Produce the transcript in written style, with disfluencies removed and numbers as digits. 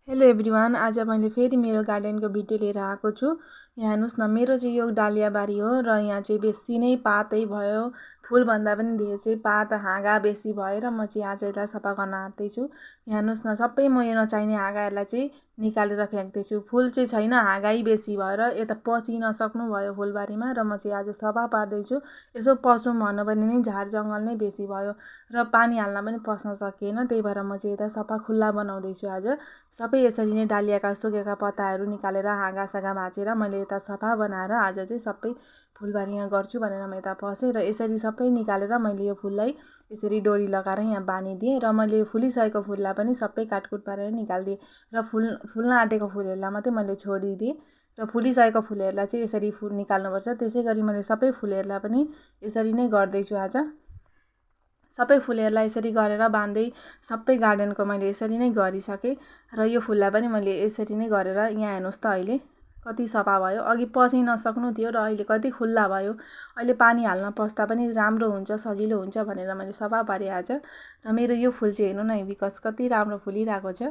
Hello everyone, आज मैले फेरि मेरो गार्डनको भिडियो लिएर आएको छु। यहाँ हेर्नुहोस् न, मेरो चाहिँ यो डालिया बारी हो र यहाँ चाहिँ बेसी नै पातै भयो। फुलभन्दा पनि धेरै चाहिँ पात हाँगा बेसी भएर म चाहिँ आज यसलाई सफा गर्न आँट्दैछु। यहाँ हेर्नुहोस् न, सबै म यो नचाहिने हाँगाहरूलाई चाहिँ निकालेर फ्याँक्दैछु। फुल चाहिँ छैन, हाँगै बेसी भएर यता पसिन सक्नु भयो फुलबारीमा र म चाहिँ आज सफा पार्दैछु। यसो पसौँ भन्नु पनि नै झार जङ्गल नै बेसी भयो र पानी हाल्न पनि पस्न सकिएन, त्यही भएर म चाहिँ यता सफा खुल्ला बनाउँदैछु। आज सबै यसरी नै डालियाका सुकेका पत्ताहरू निकालेर हाँगासागा भाँचेर मैले यता सफा बनाएर आज चाहिँ सबै फुलबारीमा गर्छु भनेर म यता पसेँ र यसरी सबै निकालेर मैले यो फुललाई यसरी डोरी लगाएर यहाँ बाँधिदिएँ र मैले यो फुलिसकेको फुललाई पनि सबै काटकुट पारेर निकालिदिएँ र फुल्न आँटेको फुलहरूलाई मात्रै मैले छोडिदिएँ र फुलिसकेको फुलहरूलाई चाहिँ यसरी फुल निकाल्नुपर्छ। त्यसै गरी मैले सबै फुलहरूलाई पनि यसरी नै गर्दैछु। आज सबै फुलहरूलाई यसरी गरेर बाँध्दै सबै गार्डनको मैले यसरी नै गरिसकेँ र यो फुललाई पनि मैले यसरी नै गरेर यहाँ हेर्नुहोस् त अहिले कति सफा भयो। अघि पसि नसक्नु थियो र अहिले कति खुल्ला भयो। अहिले पानी हाल्न पस्दा पनि राम्रो हुन्छ, सजिलो हुन्छ भनेर मैले सफा पारेँ आज। र मेरो यो फुल चाहिँ हेर्नु न, बिकज कति राम्रो फुलिरहेको छ।